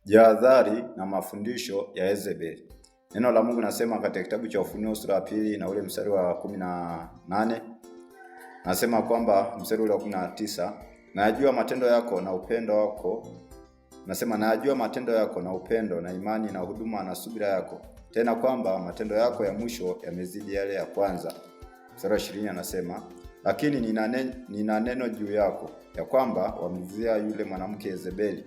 Jihadhari na mafundisho ya Yezebeli. Neno la Mungu nasema katika kitabu cha Ufunuo sura ya 2 na ule mstari wa 18, nasema kwamba mstari ule wa 19, najua matendo yako na upendo wako, nasema najua matendo yako na upendo na imani na huduma na subira yako, tena kwamba matendo yako ya mwisho yamezidi yale ya kwanza. Mstari wa 20 anasema, lakini nina neno juu yako ya kwamba wamzia yule mwanamke Yezebeli,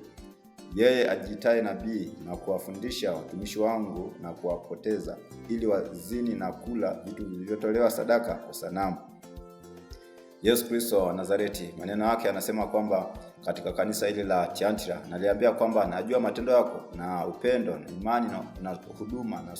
yeye ajitaye nabii na kuwafundisha watumishi wangu na kuwapoteza, ili wazini na kula vitu vilivyotolewa sadaka kwa sanamu. Yesu Kristo wa Nazareti, maneno yake anasema kwamba katika kanisa hili la Tiatira, naliambia kwamba najua matendo yako na upendo na imani na huduma na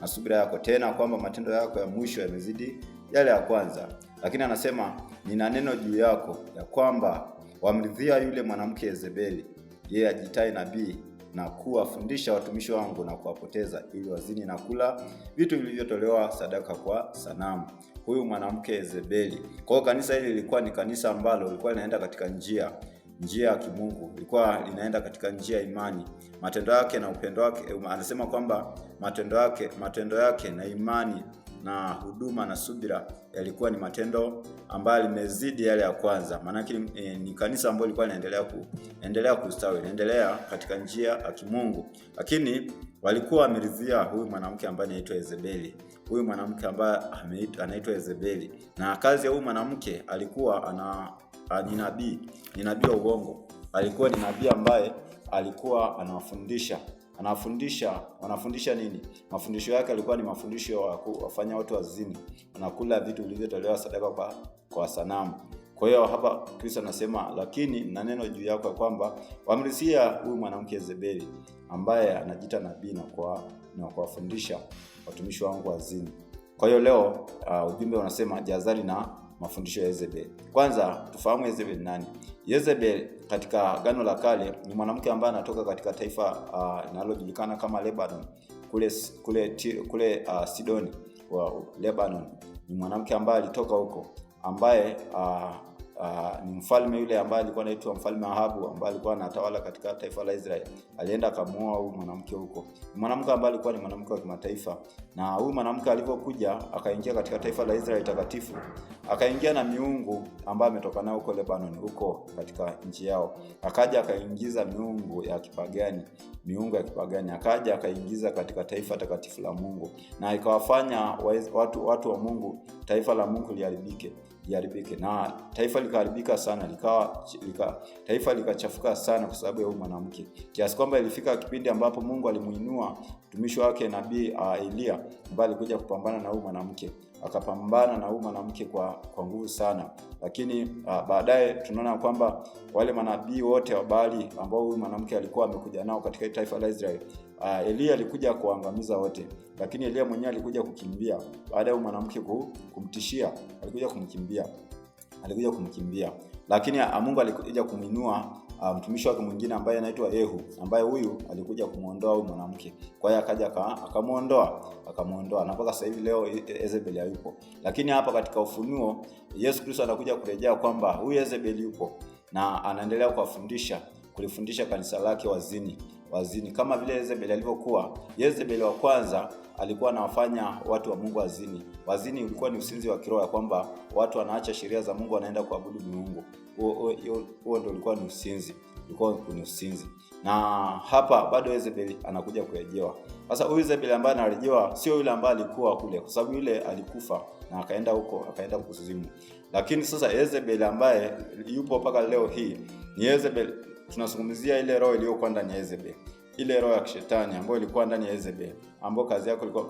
subira yako, tena kwamba matendo yako ya mwisho yamezidi yale ya kwanza. Lakini anasema nina neno juu yako ya kwamba wamridhia yule mwanamke Yezebeli, yeye ajitai nabii na kuwafundisha watumishi wangu na kuwapoteza, ili wazini na kula vitu vilivyotolewa sadaka kwa sanamu. Huyu mwanamke Yezebeli. Kwa hiyo kanisa hili lilikuwa ni kanisa ambalo lilikuwa linaenda katika njia ya kimungu, lilikuwa linaenda katika njia ya imani, matendo yake na upendo wake. Anasema kwamba matendo yake na imani na huduma na subira yalikuwa ni matendo ambayo limezidi yale ya kwanza. Maana ni kanisa ambalo lilikuwa linaendelea kustawi, linaendelea katika njia ya kimungu. Lakini walikuwa wameridhia huyu mwanamke ambaye anaitwa Yezebeli. Huyu mwanamke ambaye anaitwa Yezebeli. Na kazi ya huyu mwanamke alikuwa ni nabii, ni nabii wa uongo. Alikuwa ni nabii ambaye alikuwa anawafundisha. Anafundisha nini? Mafundisho yake alikuwa ni mafundisho ya kuwafanya watu wazini, wanakula vitu vilivyotolewa sadaka kwa sanamu. Kwa hiyo hapa Kristo anasema, lakini na neno juu yako ya kwamba wamrisia huyu mwanamke Yezebeli ambaye anajiita nabii na kuwafundisha watumishi wangu wazini. Kwa hiyo leo ujumbe unasema jihadhari na mafundisho ya Yezebeli. Kwanza tufahamu Yezebeli ni nani? Yezebeli katika Agano la Kale ni mwanamke ambaye anatoka katika taifa linalojulikana kama Lebanon, kule Sidoni wa Lebanon. Ni mwanamke ambaye alitoka huko, ambaye ni mfalme yule ambaye alikuwa anaitwa Mfalme Ahabu, ambaye alikuwa anatawala katika taifa la Israeli. Alienda akamuoa huyu mwanamke huko. Ni mwanamke ambaye alikuwa ni mwanamke wa kimataifa. Na huyu mwanamke alipokuja akaingia katika taifa la Israeli takatifu, akaingia na miungu ambayo ametoka nayo huko Lebanon, huko katika nchi yao. Akaja akaingiza miungu ya kipagani, miungu ya kipagani akaja akaingiza katika taifa takatifu la Mungu, na ikawafanya watu wa Mungu, taifa la Mungu liharibike. Na taifa likaharibika sana, taifa likachafuka sana kwa sababu ya huyu mwanamke, kiasi kwamba ilifika kipindi ambapo Mungu alimuinua mtumishi wake nabii Elia, ambaye alikuja kupambana na huyu mwanamke. Akapambana na huyu mwanamke kwa nguvu sana. Lakini baadaye tunaona kwamba wale manabii wote wa Baali ambao huyu mwanamke alikuwa amekuja nao katika taifa la Israeli, Elia alikuja kuangamiza wote. Lakini Elia mwenyewe alikuja kukimbia baada ya huyu mwanamke kumtishia, alikuja kumkimbia. Alikuja kumkimbia. Lakini Mungu alikuja kumuinua mtumishi wake mwingine ambaye anaitwa Yehu, ambaye huyu alikuja kumuondoa huyu mwanamke. Kwa hiyo akaja akamuondoa, na mpaka sasa hivi leo Yezebeli hayupo. Lakini hapa katika Ufunuo Yesu Kristo anakuja kurejea kwamba huyu Yezebeli yupo na anaendelea kulifundisha kanisa lake wazini kama vile Yezebeli alivyokuwa. Yezebeli wa kwanza alikuwa anawafanya watu wa Mungu wazini. Wazini ulikuwa ni usinzi wa kiroho, ya kwamba watu wanaacha sheria za Mungu wanaenda kuabudu miungu. Huo ndio ulikuwa ni usinzi. Ulikuwa ni usinzi. Na hapa bado Yezebeli anakuja kurejewa. Sasa huyu Yezebeli ambaye anarejewa sio yule ambaye alikuwa kule, kwa sababu yule alikufa na akaenda huko, akaenda kuzimu. Lakini sasa Yezebeli ambaye yupo mpaka leo hii ni Yezebeli. Tunazungumzia ile roho iliyokuwa ndani ya Yezebeli, ile roho ya kishetani ambayo ilikuwa ndani ya Yezebeli, ambayo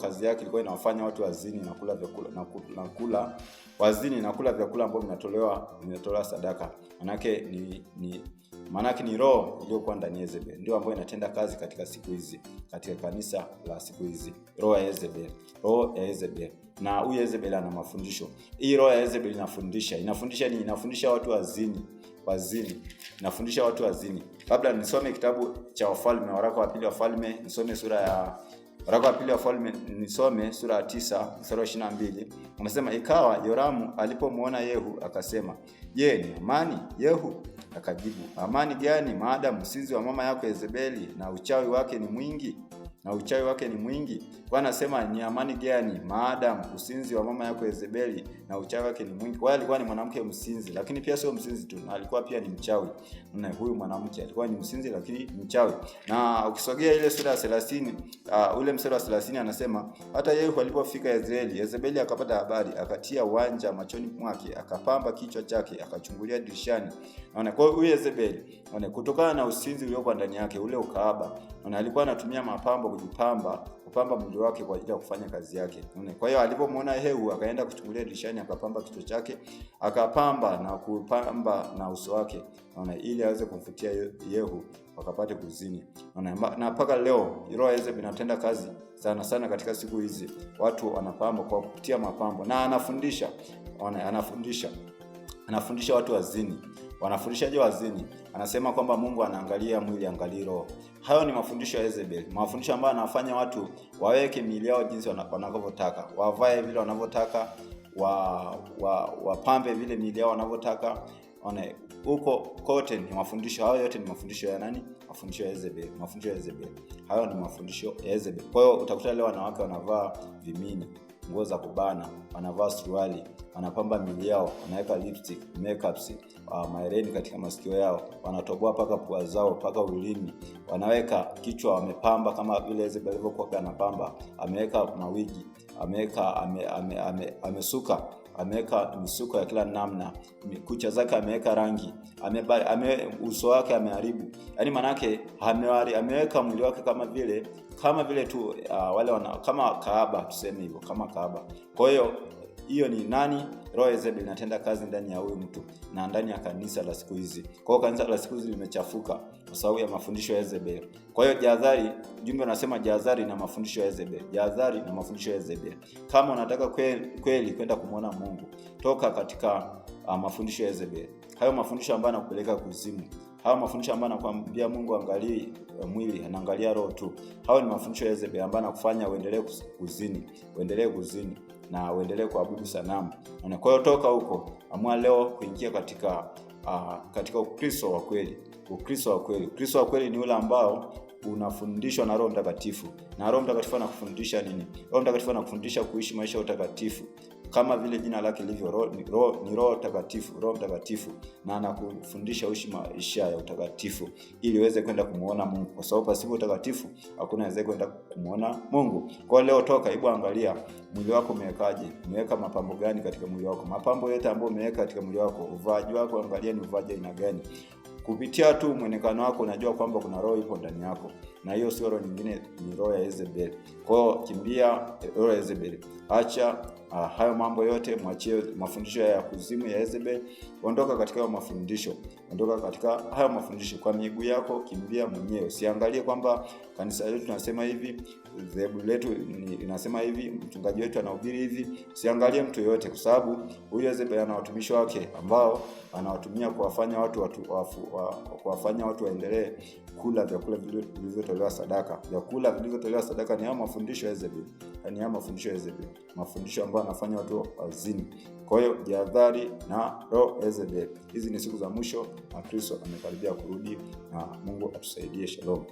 kazi yake ilikuwa inawafanya watu wazini na kula vyakula, na na kula wazini na kula vyakula ambavyo vinatolewa sadaka. Maanake ni roho iliyokuwa ndani ya Yezebeli ndio ambayo inatenda kazi katika siku hizi, katika kanisa la siku hizi. Roho ya Yezebeli, roho ya Yezebeli. Na huyu Yezebeli ana mafundisho. Hii roho ya Yezebeli inafundisha, inafundisha nini? Inafundisha watu wazini, wazini. Inafundisha watu wazini. Labda nisome kitabu cha Wafalme, waraka wa pili wa Wafalme, nisome sura ya waraka wa pili wa Wafalme, nisome sura ya 9 mstari wa 22. Anasema, ikawa Yoramu alipomuona Yehu akasema, je, ni amani Yehu? Akajibu, amani gani, maadamu usinzi wa mama yako Yezebeli na uchawi wake ni mwingi? Na uchawi wake ni mwingi. Kwa anasema ni amani gani maadamu usinzi wa mama yako Yezebeli na uchawi wake ni mwingi. Kwa hiyo alikuwa ni mwanamke msinzi, lakini pia sio msinzi tu, na alikuwa pia ni mchawi. Na huyu mwanamke alikuwa ni msinzi lakini mchawi. Na ukisogea ile sura ya 30, ule mstari wa 30 anasema hata Yehu alipofika Yezreeli, Yezebeli akapata habari, akatia wanja machoni mwake, akapamba kichwa chake, akachungulia dirishani. Naona kwa hiyo huyu Yezebeli, naona kutokana na usinzi uliokuwa ndani yake, ule ukahaba, naona alikuwa anatumia mapambo kujipamba, kupamba mwili wake kwa ajili ya kufanya kazi yake. Unaona? Kwa hiyo alipomwona Yehu akaenda kuchungulia dirishani, akapamba kichwa chake, akapamba na kupamba na uso wake, unaona, ili aweze kumfutia Yehu wakapate kuzini. Unaona? Na mpaka leo roho ya Yezebeli inatenda kazi sana sana katika siku hizi. Watu wanapamba kwa kupitia mapambo, na anafundisha, unaona, anafundisha watu wazini. Wanafundishaje wazini? Anasema kwamba Mungu anaangalia mwili, angalii roho. Hayo ni mafundisho ya Yezebeli, mafundisho ambayo anafanya watu waweke miili yao jinsi wanavyotaka, wavae vile wanavyotaka, wapambe vile miili yao wanavyotaka. Huko kote ni mafundisho hayo, yote ni mafundisho ya nani? Mafundisho ya Yezebeli, mafundisho ya Yezebeli. Hayo ni mafundisho ya Yezebeli. Kwa hiyo utakuta leo wanawake wanavaa vimini, nguo za kubana, wanavaa suruali, wanapamba miili yao, wanaweka lipstick, makeups, mahereni katika masikio yao, wanatoboa paka pua zao, paka ulimi, wanaweka kichwa wamepamba kama vile Yezebeli alivyokuwa anapamba, ameweka mawigi, ameweka amesuka, ameweka misuko ya kila namna, kucha zake ameweka rangi, uso wake ameharibu. Yaani manake ameweka mwili wake kama vile tu wale wana, kama kahaba, tuseme hivyo, kama kahaba. Kwa hiyo hiyo ni nani? Roho ya Yezebeli inatenda kazi ndani ya huyu mtu na ndani ya kanisa la siku hizi. Kwa hiyo kanisa la siku hizi limechafuka kwa sababu ya mafundisho ya Yezebeli. Kwa hiyo jihadhari, jumbe unasema jihadhari na mafundisho ya Yezebeli. Jihadhari na mafundisho ya Yezebeli. Kama unataka kweli kwenda kumuona Mungu, toka katika mafundisho ya Yezebeli. Hayo mafundisho ambayo yanakupeleka kuzimu. Hayo mafundisho ambayo anakuambia Mungu angalii mwili, anaangalia roho tu. Hayo ni mafundisho ya Yezebeli ambayo anakufanya uendelee kuzini, uendelee kuzini na uendelee kuabudu sanamu. Na kwa hiyo toka huko, amua leo kuingia katika Ukristo wa kweli. Ukristo wa kweli. Ukristo wa kweli ni ule ambao unafundishwa na Roho Mtakatifu. Na Roho Mtakatifu anakufundisha nini? Roho Mtakatifu anakufundisha kuishi maisha ya utakatifu kama vile jina lake lilivyo. Roho ni Roho Takatifu, Roho Mtakatifu, na anakufundisha uishi maisha ya utakatifu ili uweze kwenda kumuona Mungu, kwa sababu pasipo utakatifu hakuna aweze kwenda kumuona Mungu. Kwa leo toka, hebu angalia mwili wako umewekaje, umeweka mapambo gani katika mwili wako, mapambo yote ambayo umeweka katika mwili wako, uvaaji wako, angalia ni uvaaji aina gani. Kupitia tu muonekano wako unajua kwamba kuna roho ipo ndani yako, na hiyo sio roho nyingine, ni roho ya Yezebeli. Kwa hiyo kimbia roho ya Yezebeli, acha hayo mambo yote, mwachie mafundisho ya kuzimu ya Yezebeli. Ondoka katika hayo mafundisho, ondoka katika hayo mafundisho kwa miguu yako, kimbia mwenyewe. Usiangalie kwamba kanisa letu tunasema hivi, dhehebu letu linasema hivi, mchungaji wetu anahubiri hivi. Usiangalie mtu yoyote, kwa sababu huyu Yezebeli ana watumishi wake ambao anawatumia kuwafanya watu kuwafanya watu waendelee kula vyakula vilivyotolewa sadaka. Vyakula vilivyotolewa sadaka ni hayo mafundisho ya Yezebeli, ni hayo mafundisho ya Yezebeli, mafundisho ambayo anafanya watu wazini. Kwa hiyo jihadhari na roho Yezebeli. Hizi ni siku za mwisho na Kristo amekaribia kurudi, na Mungu atusaidie. Shalom.